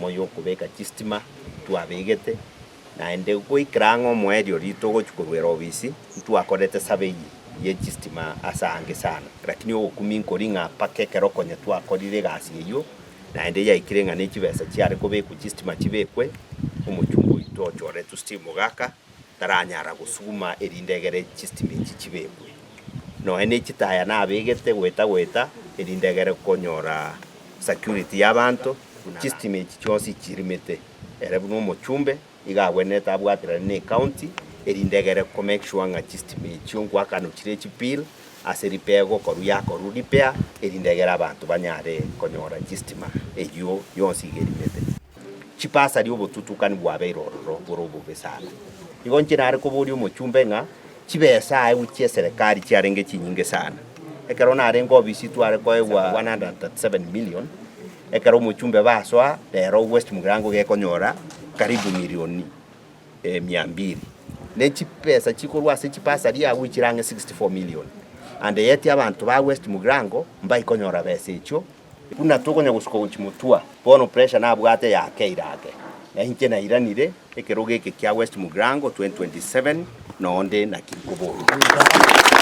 Y'okobeka chistima twabegete, naende goikera ang'e omoerio riria togochia korwera obisi, ntwakorete survey ye chistima ase aange sana. Lakini ogokumia nkori ng'a mpaka ekero konya twakorire egasi eyio, naende yaikire ng'a ne chibesa chiare kobekwa chistima chibekwe, omochumba oito ochoretwe Steve Mogaka taranyara gosuguma erinde egere chistima echi chibekwe. Nonya ne chitaya nabegete goeta goeta erinde egere konyora security y'abanto, chistima echi chionsi chirimete. Ere buna omochumbe iga agwenerete abwaterane ne ecounty erinde egere ko make sure ng'a chistima echio ngoakanwa chire chibill ase repair egokorwa yakorwa repair erinde egere abanto banyare konyora chistima eyio yonsi iga erimete. Chibasari obotutukani bwabeire ororo bore obobe sana. Igo inche nare koboria omochumbe ng'a chibesa aye gochia eserekari chiarenge chinyinge sana. Ekero narenge obisi tware koegwa 137 million, ekero omochumbe basoa rero West Mugirango gekonyora karibu milioni mia mbili. Ne chibesa chikorwa ase chibasari agwo chire ang'e 64 million. And yet abanto ba West Mugirango mbaikonyora besa echio. Buna tokonya gosuka gochia motwa, bono pressure nabwate yakeire ake. Na inche nairanire ekerogo eke kia West Mugirango 2027 nonde naki nkoboria.